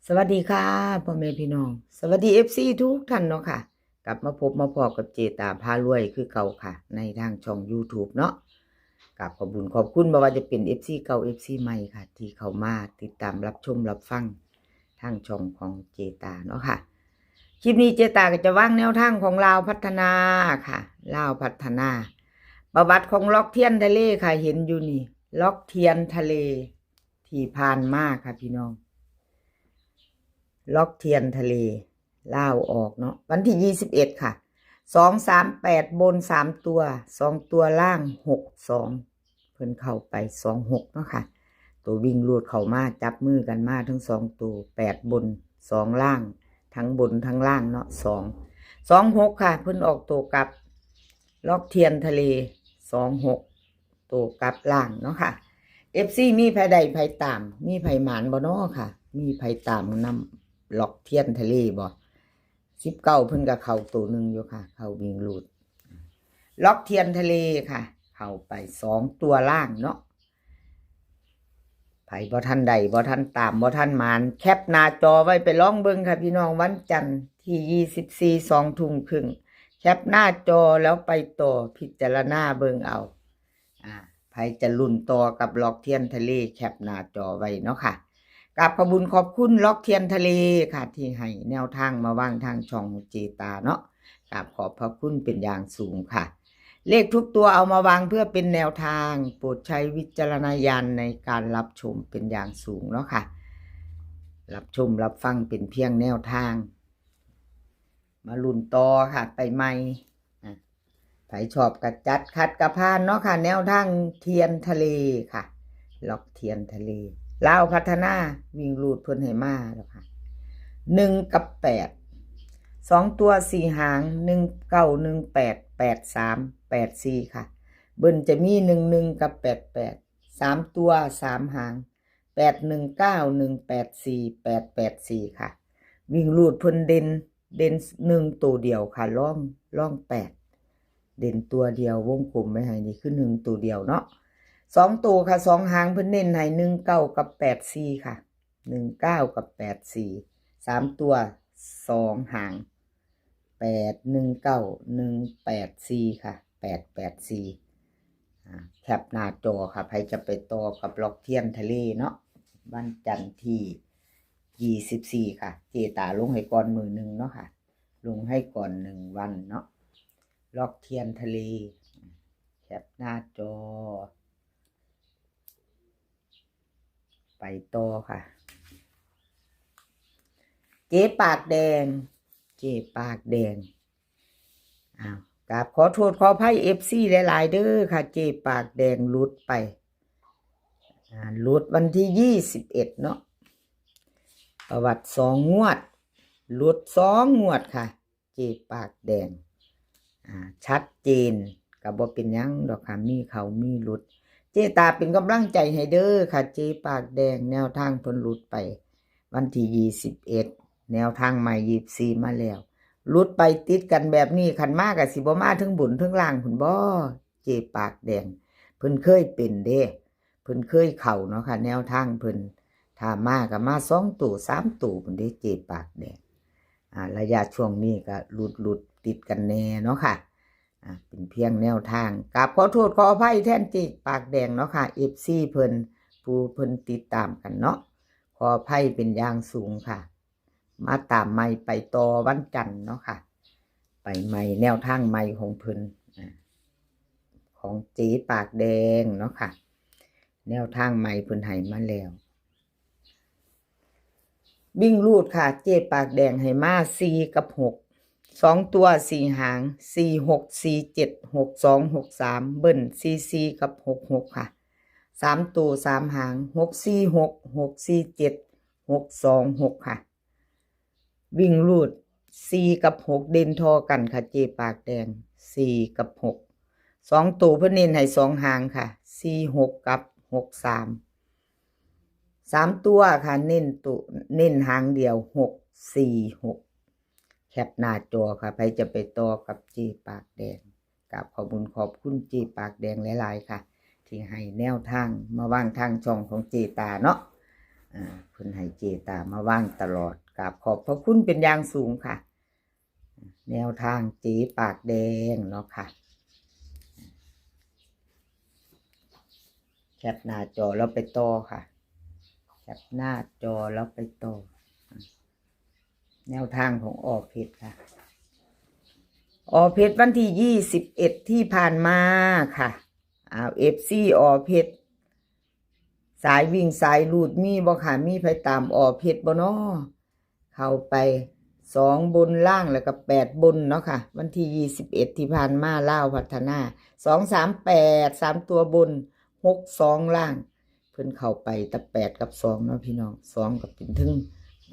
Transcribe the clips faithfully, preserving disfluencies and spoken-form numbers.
สวัสดีค่ะ พ่อแม่พี่น้อง สวัสดีเอฟซีทุกท่านเนาะค่ะ กลับมาพบมาพ้อกับเจตาพารวยคือเก่าค่ะ ในทางช่องยูทูบเนาะ กราบขอบบุญขอบคุณบ่ว่าจะเป็นเอฟซีเก่าเอฟซีใหม่ค่ะ ที่เข้ามาติดตามรับชมรับฟังทางช่องของเจตาเนาะค่ะ คลิปนี้เจตาก็จะวางแนวทางของลาวพัฒนาค่ะ ลาวพัฒนา ประวัติของล็อกเทียนทะเลค่ะ เห็นอยู่นี่ ล็อกเทียนทะเล ที่ผ่านมาค่ะพี่น้อง ล็อกเทียนทะเล ลาวออกเนาะ วันที่ยี่สิบเอ็ดค่ะ สองสามแปด บนสามตัว สองตัวล่าง หกสอง เพิ่นเข้าไป สองหก เนาะค่ะ ตัววิ่งรูดเข้ามา จับมือกันมาทั้งสองตัว แปด บน สอง ล่าง ทั้งบนทั้งล่างเนาะ สอง สองหก ค่ะ เพิ่นออกตัวกลับ ล็อกเทียนทะเล สองหก ตัวกลับล่างเนาะค่ะ เอฟซี มีไผได้ไผตาม มีไผหมานบ่เนาะค่ะ มีไผตามนำล็อกเทียนทะเลบ่ สิบเก้า เพิ่นก็เข้าตัวหนึ่งอยู่ค่ะ เข้าวิ่งรูด ล็อกเทียนทะเลค่ะ เข้าไปสองตัวล่างเนาะ ไผบ่ทันได้ บ่ทันตาม บ่ทันหมาน แคปหน้าจอไว้ไปลองเบิ่งค่ะพี่น้อง วันจันทร์ที่ยี่สิบสี่ สองทุ่มครึ่ง แคปหน้าจอแล้วไปต่อพิจารณาเบิ่งเอา อ่า ไผจะลุ้นต่อกับล็อกเทียนทะเล แคปหน้าจอไว้เนาะค่ะ กราบขอบบุญขอบคุณล็อกเทียนทะเลค่ะ ที่ให้แนวทางมาวางทางช่องเจตาเนาะ กราบขอบพระคุณเป็นอย่างสูงค่ะ เลขทุกตัวเอามาวางเพื่อเป็นแนวทาง โปรดใช้วิจารณญาณในการรับชมเป็นอย่างสูงเนาะค่ะ รับชมรับฟังเป็นเพียงแนวทาง มาลุ้นต่อค่ะ ไปใหม่ อ่ะ ไผชอบกะจัด ขัดกะผ่านเนาะค่ะ แนวทางเทียนทะเลค่ะ ล็อกเทียนทะเล ลาวพัฒนา วิ่งรูดเพิ่นให้มาแล้วค่ะ หนึ่ง กับ แปด สองตัวสี่หาง หนึ่งเก้า หนึ่งแปด แปดสาม แปดสี่ ค่ะ เบิ้ลจะมี หนึ่งหนึ่ง กับ แปดแปด สามตัวสามหาง แปดหนึ่งเก้า หนึ่งแปดสี่ แปดแปดสี่ ค่ะ วิ่งรูดเพิ่นเด่น เด่นหนึ่งตัวเดียวค่ะ รอง รองแปด เด่นตัวเดียว วงกลมไว้ให้นี่คือหนึ่งตัวเดียวเนาะ สองตัวค่ะ สองหางเพิ่นเน้นให้ หนึ่งเก้า กับ แปดสี่ ค่ะ หนึ่งเก้า กับ แปดสี่ สามตัว สองหาง แปดหนึ่งเก้า หนึ่งแปดสี่ ค่ะ แปดแปดสี่ อ่า แคปหน้าจอค่ะ ไผจะไปต่อกับล็อกเทียนทะเลเนาะ วันจันทร์ที่ยี่สิบสี่ ค่ะ เจตาลงให้ก่อนมื้อหนึ่งเนาะค่ะ ลงให้ก่อนหนึ่งวันเนาะ ล็อกเทียนทะเล แคปหน้าจอ ไปต่อค่ะ เจ๊ปากแดง เจ๊ปากแดง อ้าว กราบขอโทษขออภัยเอฟซีหลายๆเด้อค่ะ เจ๊ปากแดงหลุดไป อ่า หลุดวันที่ยี่สิบเอ็ดเนาะ ประวัติสองงวด หลุดสองงวดค่ะ เจ๊ปากแดง อ่า ชัดเจน ก็บ่เป็นหยังดอกค่ะ มีเข้ามีหลุด เจตาเป็นกำลังใจให้เด้อค่ะ เจ๊ปากแดง แนวทางเพิ่นหลุดไป วันที่ยี่สิบเอ็ด แนวทางใหม่ยี่สิบสี่มาแล้ว หลุดไปติดกันแบบนี้ คันมาก็สิบ่มาเทิงบนเทิงล่างพุ้นบ่ เจ๊ปากแดง เพิ่นเคยเป็นเด้ เพิ่นเคยเข้าเนาะค่ะ แนวทางเพิ่น ถ้ามาก็มาสองตัว สามตัวพุ้นเด้ เจ๊ปากแดง อ่า ระยะช่วงนี้ก็หลุดๆติดกันแน่เนาะค่ะ อ่า เป็นเพียงแนวทาง กราบขอโทษขออภัยแทนเจ๊ปากแดงเนาะค่ะ เอฟซีเพิ่น ผู้เพิ่นติดตามกันเนาะ ขออภัยเป็นอย่างสูงค่ะ มาตามใหม่ไปต่อวันจันทร์เนาะค่ะ ไปใหม่แนวทางใหม่ของเพิ่น อ่า ของเจ๊ปากแดงเนาะค่ะ แนวทางใหม่เพิ่นให้มาแล้ว วิ่งรูดค่ะ เจ๊ปากแดงให้มาสี่กับหก สองตัวสี่หาง สี่หก สี่เจ็ด หกสอง หกสาม เบิ้ลสี่สี่กับหกหกค่ะ สามตัวสามหาง หกสี่หก หกสี่เจ็ด หกสองหกค่ะ วิ่งรูดสี่กับหกเด่นท่อกันค่ะ เจ๊ปากแดง สี่กับหก สองตัวเพิ่นเน้นให้สองหางค่ะ สี่หก กับ หกสาม สามตัวค่ะ เน้นตัว เน้นหางเดียว หกสี่หก แคปหน้าจอค่ะ ไผจะไปต่อกับเจ๊ปากแดง กราบขอบบุญขอบคุณเจ๊ปากแดงหลายๆค่ะ ที่ให้แนวทางมาวางทางช่องของเจตาเนาะ อ่า เพิ่นให้เจตามาว่างตลอด กราบขอบพระคุณเป็นอย่างสูงค่ะ แนวทางเจปากแดงเนาะค่ะ แคปหน้าจอแล้วไปต่อค่ะ แคปหน้าจอแล้วไปต่อ แนวทางของออเพชรค่ะ ออเพชรวันที่ยี่สิบเอ็ดที่ผ่านมาค่ะ อ้าว เอฟซี ออเพชร สายวิ่งสายรูดมีบ่ค่ะ มีไผตามออเพชรบ่น้อ เข้าไปสองบนล่างแล้วก็แปดบนเนาะค่ะ วันที่ยี่สิบเอ็ดที่ผ่านมา ลาวพัฒนา สองสามแปด สามตัวบน หกสองล่าง เพิ่นเข้าไปแต่แปดกับสองเนาะพี่น้อง สองก็เป็นทั้ง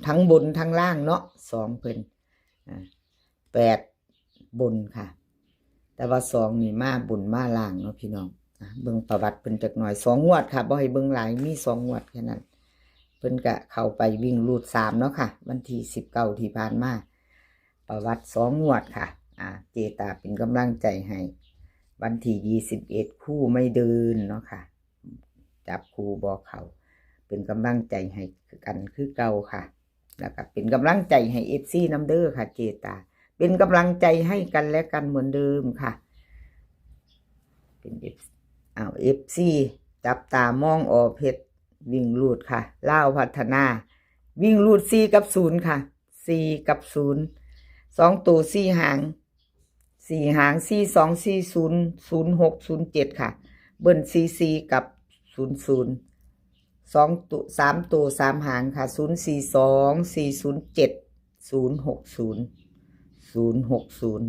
ทั้งบนทั้งล่างเนาะ สองเพิ่น อ่า แปดบนค่ะ แต่ว่าสองนี่มาบนมาล่างเนาะพี่น้อง อ่ะ เบิ่งประวัติเพิ่นจักหน่อย สองงวดค่ะ บ่ให้เบิ่งหลาย มีสองงวดแค่นั้น เพิ่นก็เข้าไปวิ่งรูดสามเนาะค่ะ วันที่สิบเก้าที่ผ่านมา ประวัติสองงวดค่ะ อ่า เจตาเป็นกำลังใจให้ วันที่ยี่สิบเอ็ด คู่ไม่เดินเนาะค่ะ จับคู่บ่เข้า เป็นกำลังใจให้กันคือเก่าค่ะ แล้วก็เป็นกำลังใจให้ เอฟซี นำเด้อค่ะ เจตา เป็นกำลังใจให้กันและกันเหมือนเดิมค่ะ เป็น เอฟ อ้าว เอฟซี จับตามองออเพชร วิ่งรูดค่ะ ลาวพัฒนา วิ่งรูดสี่กับศูนย์ค่ะ สี่กับศูนย์ สองตัวสี่หาง สี่หาง สี่สอง สี่ศูนย์ ศูนย์หก ศูนย์เจ็ดค่ะ เบิ้ลสี่สี่กับศูนย์ศูนย์ สองตัว สามตัวสามหางค่ะ ศูนย์สี่สอง สี่ศูนย์เจ็ด ศูนย์หกศูนย์ ศูนย์หกศูนย์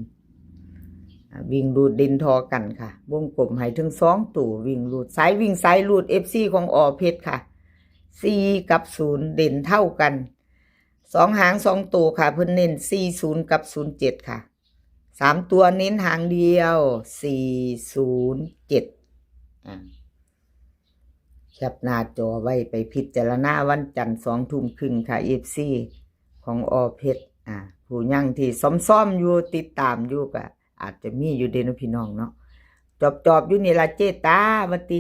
อ่า วิ่งรูดเด่นทอกันค่ะ วงกลมให้ถึงสองตัว วิ่งรูด สายวิ่งสายรูด เอฟซี ของออเพชรค่ะ สี่กับศูนย์ เด่นเท่ากัน สองหางสองตัวค่ะ เพิ่นเน้นสี่ศูนย์กับศูนย์เจ็ดค่ะ สามตัวเน้นหางเดียว สี่ศูนย์เจ็ด อ่า แคปหน้าจอไว้ไปพิจารณาวันจันทร์สองทุ่มครึ่งค่ะ เอฟซี ของออเพชร อ่า ผู้ยังที่ซ้อมๆอยู่ ติดตามอยู่ก็อาจจะมีอยู่เด้เนาะพี่น้องเนาะ จอบๆอยู่นี่ล่ะเจตา ว่าติ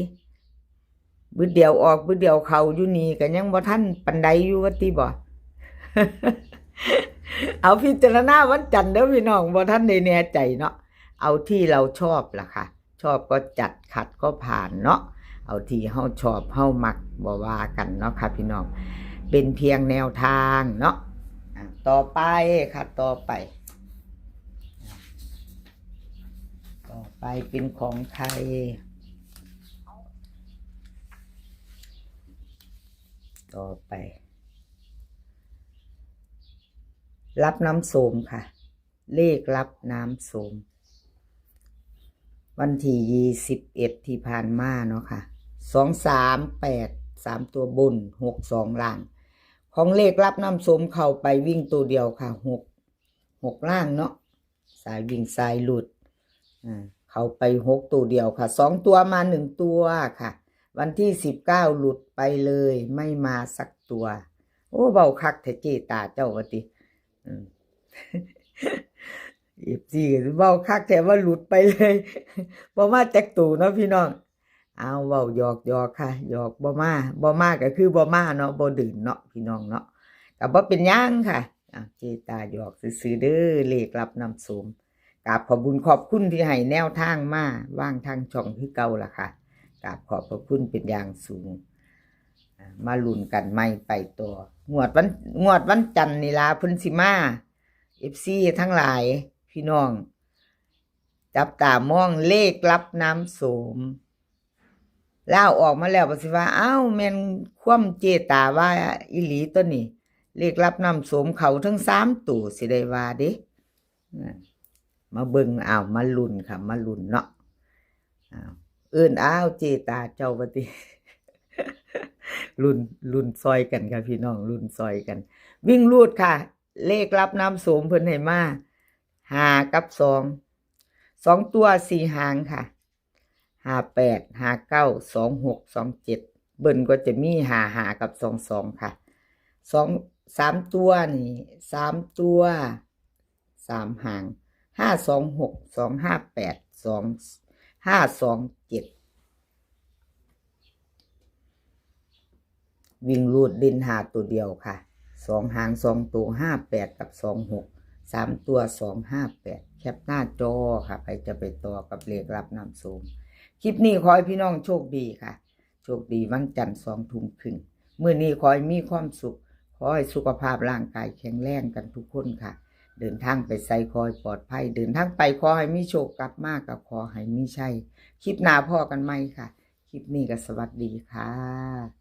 บึดเดียวออกบึดเดียวเข้าอยู่นี่ก็ยังบ่ทันปานใดอยู่ ว่าติบ่ เอาพิจารณาวันจันทร์เด้อพี่น้อง บ่ทันได้แน่ใจเนาะ เอาที่เราชอบล่ะค่ะ ชอบก็จัด ขัดก็ผ่านเนาะ เอาที่เฮาชอบเฮามัก บ่ว่ากันเนาะค่ะพี่น้อง เป็นเพียงแนวทางเนาะ อ่ะ ต่อไปค่ะ ต่อไป ต่อไปเป็นของใคร ต่อไป รับน้ำโสมค่ะ เลขรับน้ำโสม วันที่ยี่สิบเอ็ดที่ผ่านมาเนาะค่ะ สองสามแปด สามตัวบน หกสองล่าง ของเลขรับน้ำโสมเข้าไปวิ่งตัวเดียวค่ะ หก หกล่างเนาะ สายวิ่งสายหลุด อ่า เข้าไปหกตัวเดียวค่ะ สองตัวมาหนึ่งตัวค่ะ วันที่สิบเก้าหลุดไปเลย ไม่มาสักตัว โอ้ เว้าคักแท้เจตาเจ้า ว่าติ อืม เอฟซี ก็เว้าคักแท้ว่าหลุดไปเลย บ่มาจักตัวเนาะพี่น้อง เอา เว้าหยอกๆค่ะ หยอก บ่มา บ่มาก็คือบ่มาเนาะ บ่เดินเนาะพี่น้องเนาะ ก็บ่เป็นหยังค่ะ อ่ะ เจตาหยอกซื่อๆเด้อ เลขรับน้ำโสม กราบขอบบุญขอบคุณที่ให้แนวทางมาวางทางช่องคือเก่าล่ะค่ะ กราบขอบพระคุณเป็นอย่างสูง อ่ะ มาลุ้นกันใหม่ไปต่อ งวดวัน งวดวันจันทร์นี่ล่ะเพิ่นสิมา เอฟซี ทั้งหลาย พี่น้อง จับตามองเลขรับน้ำโสม ลาวออกมาแล้ว บัดสิว่า อ้าว แม่นความเจตาว่าอีหลีตัวนี้ เลขรับน้ำโสมเข้าทั้งสามตัว สิได้ว่าเด้ อ่า มาเบิ่ง อ้าว มาลุ้นค่ะ มาลุ้นเนาะ อ้าว เอิ้น อ้าว เจตาเจ้า ว่าติ ลุ้น ลุ้นซอยกันค่ะพี่น้อง ลุ้นซอยกัน วิ่งรูดค่ะ เลขรับน้ำโสมเพิ่นให้มา ห้ากับสอง สองตัวสี่หางค่ะ ห้าแปด ห้าเก้า สองหก สองเจ็ด เบิ้ลก็จะมี ห้าห้า กับ สองสอง ค่ะ สอง สามตัวนี่ สามตัว สามหาง ห้าสองหก สองห้าแปด สอง ห้าสองเจ็ด วิ่งรูดเด่นห้าตัวเดียวค่ะ สองหางสองตัว ห้าแปด กับ สองหก สามตัว สองห้าแปด แคปหน้าจอค่ะ ใครจะไปต่อกับเลขลับน้ำโชค คลิปนี้ขอให้พี่น้องโชคดีค่ะ โชคดีวันจันทร์สองทุ่มครึ่ง มื้อนี้ขอให้มีความสุข ขอให้สุขภาพร่างกายแข็งแรงกันทุกคนค่ะ เดินทางไปไสขอให้ปลอดภัย เดินทางไปขอให้มีโชค กลับมาก็ขอให้มีชัย คลิปหน้าพ้อกันใหม่ค่ะ คลิปนี้ก็สวัสดีค่ะ